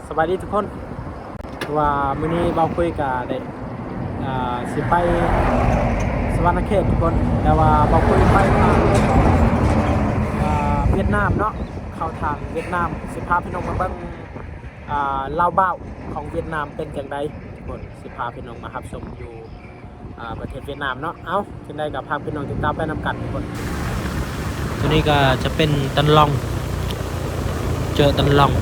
ສະບາຍດີທຸກຄົນ ຄືວ່າມື້ນີ້ເບົາຄຸຍກະໄດ້ ອ່າ ຊິໄປສະຫວັນນະເຂດທຸກຄົນ ແຕ່ວ່າເບົາຄຸຍໄປທາງ ອ່າ ຫວຽດນາມເນາະ ເຂົ້າທາງຫວຽດນາມ ຊິພາພີ່ນ້ອງມາເບິ່ງ ອ່າ ລາວບ່າວຂອງຫວຽດນາມເປັນຈັ່ງໃດທຸກຄົນ ຊິພາພີ່ນ້ອງມາຮັບຊົມຢູ່ ອ່າ ປະເທດຫວຽດນາມເນາະ. ເອົ້າ ຈັ່ງໃດກໍຝາກພີ່ນ້ອງຕິດຕາມໄປນຳກັນທຸກຄົນ. ຕົວນີ້ກໍຈະເປັນຕັນລອງ ເຈີຕັນລອງ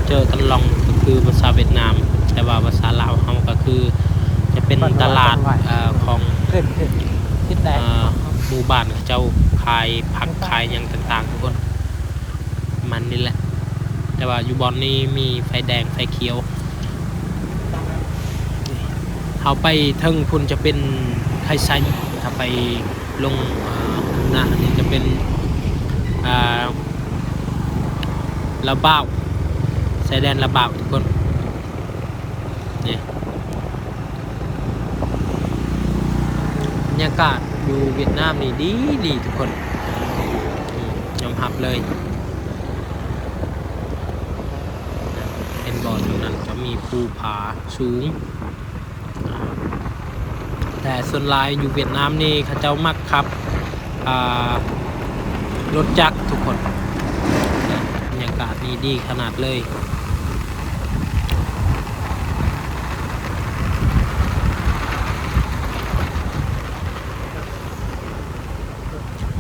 ເຈີຕັນລອງ ກໍຄືພາສາຫວຽດນາມ ແຕ່ວ່າພາສາລາວເຮົາກໍຄືຈະເປັນຕະຫຼາດ ເອີ ຂອງ ເອີ ໝູ່ບ້ານເຂົາເຈົ້າຂາຍຜັກຂາຍຫຍັງຕ່າງໆ ທຸກຄົນ. ປະມານນີ້ແຫຼະ ແຕ່ວ່າຢູ່ບ່ອນນີ້ມີໄຟແດງໄຟຂຽວ ເຮົາໄປເທິງພຸ້ນຈະເປັນໄຄໄຊ ຖ້າໄປລົງ ເອີ ໜ້ານີ້ຈະເປັນ ອ່າ ລາວບ່າວ ຊາຍແດນລາວບ່າວທຸກຄົນ. ນີ້ ບັນຍາກາດຢູ່ຫວຽດນາມນີ້ດີໆ ທຸກຄົນ ອືມ ຍອມຮັບເລີຍ. ເຫັນບໍ່ ທາງນັ້ນຈະມີພູຜາສູງ ແຕ່ສ່ວນຫຼາຍຢູ່ຫວຽດນາມນີ້ເຂົາເຈົ້າມັກຂັບ ອ່າ ລົດຈັກທຸກຄົນ. ບັນຍາກາດນີ້ດີຂະໜາດເລີຍ.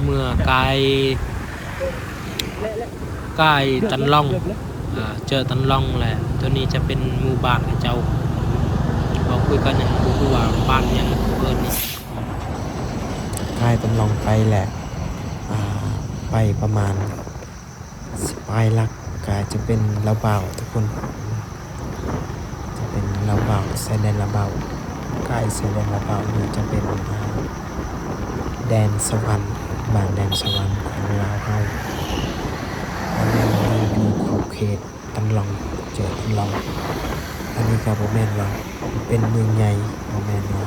ເມື່ອກາຍ ກາຍຕັນລອງ ເອີ ເຈີຕັນລອງແຫຼະ. ຕົວນີ້ຈະເປັນໝູ່ບ້ານເຂົາເຈົ້າ ເວົ້າຄຸຍກັນຍັງບໍ່ຮູ້ວ່າບ້ານຫຍັງເອີ້ນນີ້. ກາຍຕັນລອງໄປແຫຼະ ອ່າ ໄປປະມານສິບປາຍຫຼັກ ກະຈະເປັນລາວບ່າວທຸກຄົນ ຈະເປັນລາວບ່າວ ຊາຍແດນລາວບ່າວ ໃກ້ຊາຍແດນລາວບ່າວນີ້ຈະເປັນ ອ່າ ແດນສະຫວັນ ບ້ານແດນສະຫວັນຂອງລາວເຮົາ ອັນນີ້ຢູ່ຂອບເຂດ ຕັນລອງ ເຈີຕັນລອງ. ອັນນີ້ກໍບໍ່ແມ່ນວ່າເປັນເມືອງໃຫຍ່ ບໍ່ແມ່ນວ່າ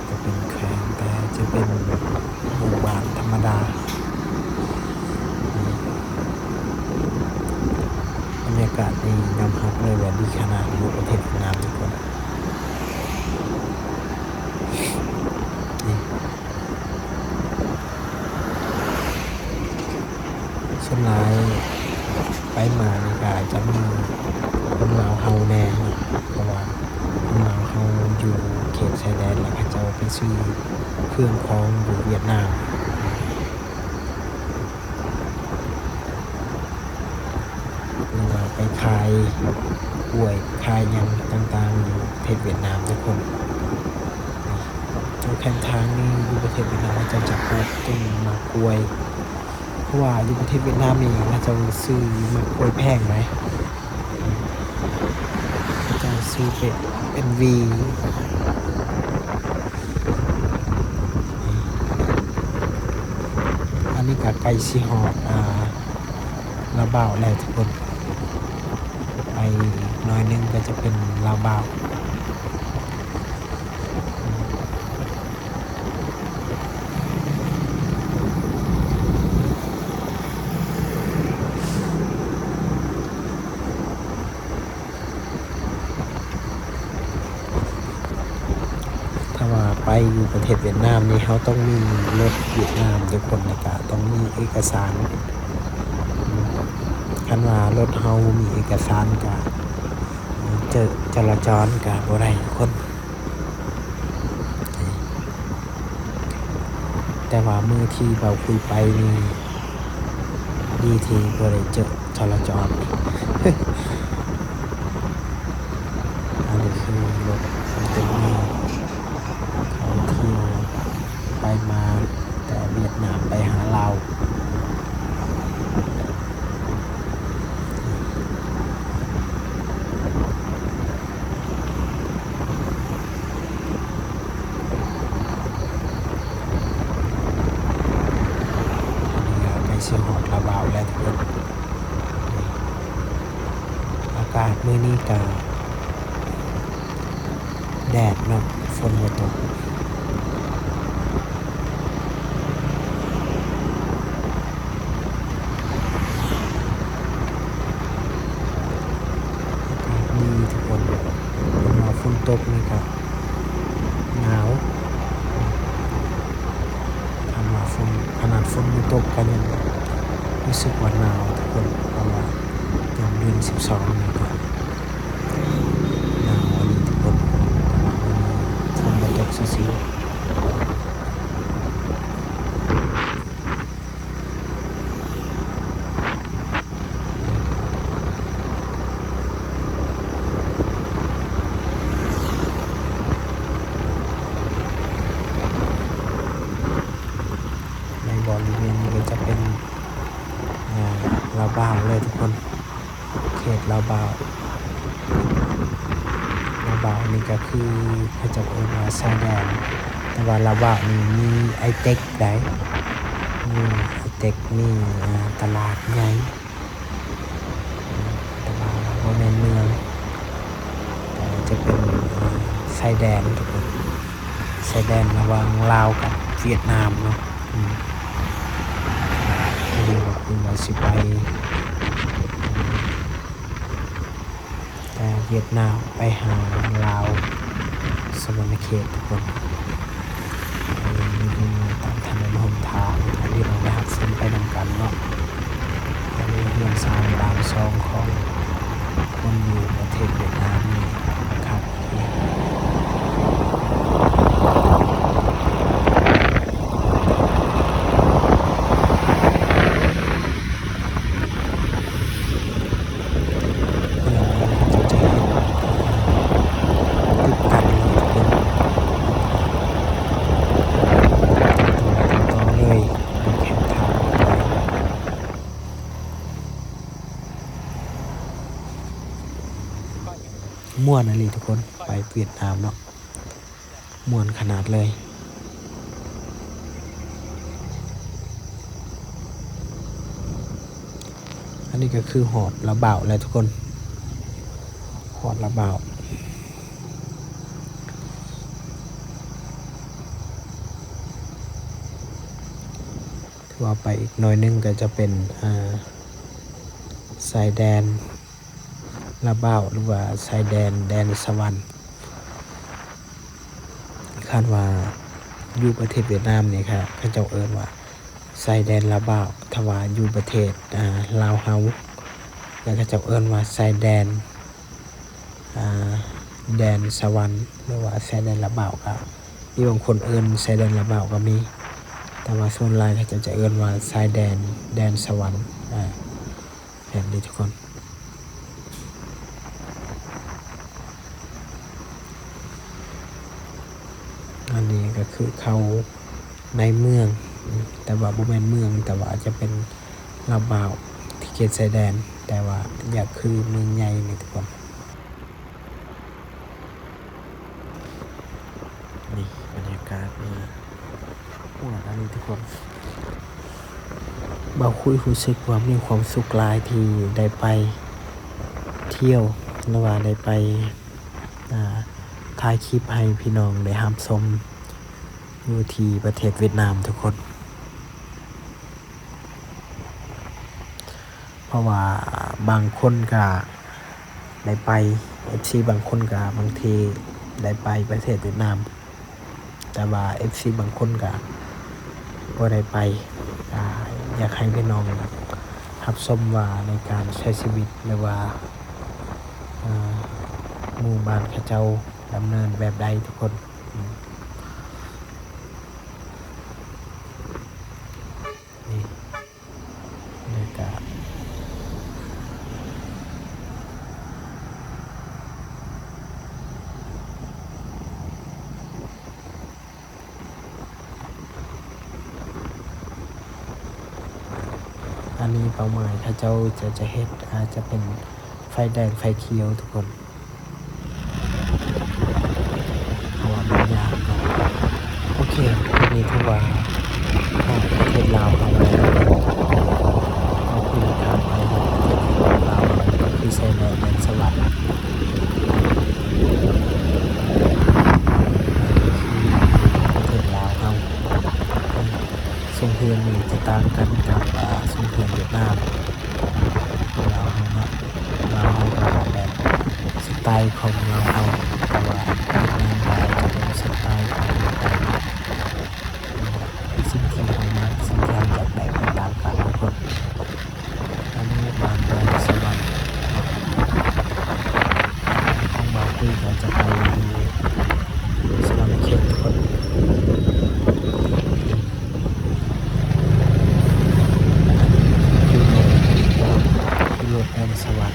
ຈະເປັນແຂວງ ແຕ່ຈະເປັນໝູ່ບ້ານທຳມະດາ. ບັນຍາກາດນີ້ຍອມຮັບເລີຍວ່າດີຂະໜາດຢູ່ປະເທດຫວຽດນາມທຸກຄົນ. ນີ້ ສ່ວນຫຼາຍໄປມານີ້ກໍອາດຈະມີຄົນລາວເຮົາແດ່ເນາະ ເພາະວ່າຄົນລາວເຮົາຢູ່ເຂດຊາຍແດນ ແລ້ວເຂົາເຈົ້າໄປຊື້ເຄື່ອງຂອງຢູ່ຫວຽດນາມ ຫຼືວ່າໄປຂາຍກ້ວຍ ຂາຍຫຍັງຕ່າງໆ ຢູ່ປະເທດຫວຽດນາມທຸກຄົນ. ຢູ່ແຄມທາງນີ້ ຢູ່ປະເທດຫວຽດນາມ ເຂົາເຈົ້າຈະປູກຕົ້ນໝາກກ້ວຍ ເພາະວ່າຢູ່ປະເທດຫວຽດນາມນີ້ ເຂົາເຈົ້າຊື້ໝາກກ້ວຍແພງໃດ໋ ເຂົາເຈົ້າຊື້ເປັນ ເປັນຫວີ. ອັນນີ້ກໍໃກ້ຊິຮອດ ອ່າ ລາວບ່າວແລ້ວທຸກຄົນ ໄປອີກໜ້ອຍໜຶ່ງກໍຈະເປັນລາວບ່າວ. ຖ້າວ່າໄປຢູ່ປະເທດຫວຽດນາມນີ້ ເຮົາຕ້ອງມີລົດຫວຽດນາມທຸກຄົນ ແລ້ວກະຕ້ອງມີເອກະສານ. ຄັນວ່າລົດເຮົາບໍ່ມີເອກະສານກະ ເຈີ ຈະລາຈອນກະບໍ່ໄດ້ທຸກຄົນ. ແຕ່ວ່າມື້ທີ່ເບົາຄຸຍໄປນີ້ ດີທີ່ບໍ່ໄດ້ເຈີຈະລາຈອນ. ອັນນີ້ຄືລົດເຕັມເມືອງ ເຂົາທ່ຽວໄປມາແຕ່ຫວຽດນາມໄປຫາລາວ. ອັນນີ້ກໍໃກ້ຊິຮອດລາວບ່າວແລ້ວທຸກຄົນ. ອາກາດມື້ນີ້ກໍແດດເນາະ ຝົນບໍ່ຕົກ. ຕົກນີ້ກໍໜາວ. ຄັນວ່າຝົນ ຂະໜາດຝົນບໍ່ຕົກກໍຍັງຮູ້ສຶກວ່າໜາວທຸກຄົນ, ເພາະວ່າຍາມເດືອນສິບສອງນີ້ກໍໜາວອີ່ຫຼີທຸກຄົນ, ແຕ່ວ່າມື້ນີ້ຝົນບໍ່ຕົກຊື່ໆ. ໃນບໍລິເວນນີ້ກໍຈະເປັນ ອ່າ ລາວບ່າວເລີຍທຸກຄົນ. ເຂດລາວບ່າວ, ລາວບ່າວນີ້ກໍຄືເຂົາເຈົ້າເອີ້ນວ່າຊາຍແດນ, ແຕ່ວ່າລາວບ່າວນີ້ມີໄອເຕັກໃດ໋, ມີໄອເຕັກ, ມີ ອ່າ ຕະຫຼາດໃຫຍ່, ແຕ່ວ່າບໍ່ແມ່ນເມືອງ, ແຕ່ວ່າຈະເປັນ ອ່າ ຊາຍແດນທຸກຄົນ. ຊາຍແດນລະຫວ່າງລາວກັບຫວຽດນາມເນາະ. ອືມ ອັນນີ້ກໍຄືວ່າຊິໄປ ແຕ່ຫວຽດນາມໄປຫາລາວສະຫວັນນະເຂດທຸກຄົນ. ອັນນີ້ຢູ່ຕາມຖະໜົນຫົນທາງ ໃຫ້ພີ່ນ້ອງໄດ້ຮັບຊົມໄປນຳກັນເນາະ. ອັນນີ້ເຮືອນຊານບ້ານຊ່ອງຂອງຄົນຢູ່ປະເທດຫວຽດນາມນີ້ຄັກ. ມ່ວນອີ່ຫຼີທຸກຄົນ ໄປຫວຽດນາມເນາະ. ມ່ວນຂະໜາດເລີຍ. ອັນນີ້ກໍຄືຮອດລາວບ່າວແລ້ວທຸກຄົນ, ຮອດລາວບ່າວ. ຖືວ່າໄປອີກໜ້ອຍໜຶ່ງກໍຈະເປັນ ອ່າ ຊາຍແດນລາວບ່າວ ຫຼືວ່າຊາຍແດນ ແດນສະຫວັນ. ຄັນວ່າຢູ່ປະເທດຫວຽດນາມນີ້ ເຂົາເຈົ້າເອີ້ນວ່າຊາຍແດນລາວບ່າວ, ຖ້າວ່າຢູ່ປະເທດ ອ່າ ລາວເຮົາ ແລ້ວເຂົາເຈົ້າເອີ້ນວ່າຊາຍແດນ ອ່າ ແດນສະຫວັນ ຫຼືວ່າຊາຍແດນລາວບ່າວ ກໍມີບາງຄົນເອີ້ນຊາຍແດນລາວບ່າວກໍມີ, ແຕ່ວ່າສ່ວນຫຼາຍເຂົາເຈົ້າຈະເອີ້ນວ່າຊາຍແດນ ແດນສະຫວັນ ອ່າ ແບບນີ້ທຸກຄົນ. ອັນນີ້ກໍຄືເຂົ້າໃນເມືອງ, ແຕ່ວ່າບໍ່ແມ່ນເມືອງ, ແຕ່ວ່າອາດຈະເປັນລາວບ່າວທີ່ເຂດຊາຍແດນ, ແຕ່ວ່າຢາກຄືເມືອງໃຫຍ່ນີ້ທຸກຄົນ. ນີ້ບັນຍາກາດນີ້ ມ່ວນອີ່ຫຼີທຸກຄົນ. ບ່າວຄຸຍຮູ້ສຶກວ່າມີຄວາມສຸກຫຼາຍທີ່ໄດ້ໄປທ່ຽວ ຫຼືວ່າໄດ້ໄປ ອ່າ ຖ່າຍຄລິບໃຫ້ພີ່ນ້ອງໄດ້ຮັບຊົມຢູ່ທີ່ປະເທດຫວຽດນາມທຸກຄົນ. ເພາະວ່າບາງຄົນກະໄດ້ໄປ, ເອັຟຊີບາງຄົນກະບາງທີໄດ້ໄປປະເທດຫວຽດນາມ, ແຕ່ວ່າເອັຟຊີບາງຄົນກະບໍ່ໄດ້ໄປ. ກະຢາກໃຫ້ພີ່ນ້ອງຮັບຊົມວ່າໃນການໃຊ້ຊີວິດ ຫຼືວ່າ ເອີ ໝູ່ບ້ານເຂົາເຈົ້າດຳເນີນແບບໃດທຸກຄົນ. ນີ້ ບັນຍາກາດ. ອັນນີ້ເປົ້າໝາຍເຂົາເຈົ້າຈະ ຈະເຮັດ ອາດຈະເປັນໄຟແດງໄຟຂຽວທຸກຄົນ. ເພາະວ່າມັນຍາກເນາະ. ໂອເຄ ມື້ນີ້ຖືວ່າຮອດປະເທດລາວເຮົາແລ້ວ. ເຮົາຄືຂ້າມໄປປະເທດລາວ ກໍຄືຊາຍແດນແດນສະຫວັນ ປະເທດລາວເຮົາ. ຊົງເຮືອນນີ້ຈະຕ່າງກັນກັບ ອາ ຊົງເຮືອນຫວຽດນາມ. ລາວເຮົາເນາະ ລາວເຮົາກໍແບບສະໄຕຂອງລາວເຮົາ ແຕ່ວ່າ ສະຫວັນ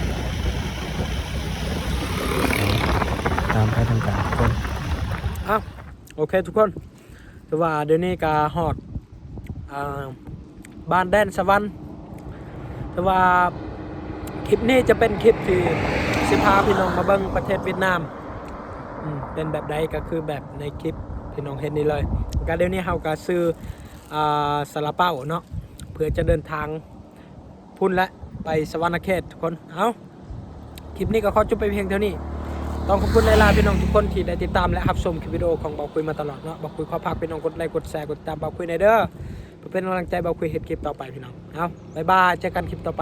ຕາມໄປນຳກັນທຸກຄົນ. ເອົ້າ ໂອເຄທຸກຄົນ ຖືວ່າດຽວນີ້ກໍຮອດ ອ່າ ບ້ານແດນສະຫວັນ. ແຕ່ວ່າຄລິບນີ້ຈະເປັນຄລິບທີ່ຊິພາພີ່ນ້ອງມາເບິ່ງປະເທດຫວຽດນາມ ອືມ ເປັນແບບໃດ ກໍຄືແບບໃນຄລິບທີ່ນ້ອງເຫັນນີ້ເລີຍ. ກໍດຽວນີ້ເຮົາກໍຊື້ ອ່າ ຊາລາເປົາເນາະ ເພື່ອຈະເດີນທາງພຸ້ນແຫຼະ ໄປສະຫວັນນະເຂດທຸກຄົນ. ເອົ້າ ຄລິບນີ້ກໍຂໍຈົບໄປພຽງເທົ່ານີ້. ຕ້ອງຂອບຄຸນຫຼາຍໆ ພີ່ນ້ອງທຸກຄົນທີ່ໄດ້ຕິດຕາມ ແລະ ຮັບຊົມຄລິບວິດີໂອຂອງບ່າວຄຸຍມາຕະຫຼອດເນາະ. ບ່າວຄຸຍຂໍຝາກພີ່ນ້ອງກົດໄລ ກົດແຊ ກົດຕິດຕາມບ່າວຄຸຍແດ່ເດີ ເພື່ອເປັນກຳລັງໃຈບ່າວຄຸຍເຮັດຄລິບຕໍ່ໄປພີ່ນ້ອງ. ເອົ້າ ບາຍບາຍ ເຈີກັນຄລິບຕໍ່ໄປ.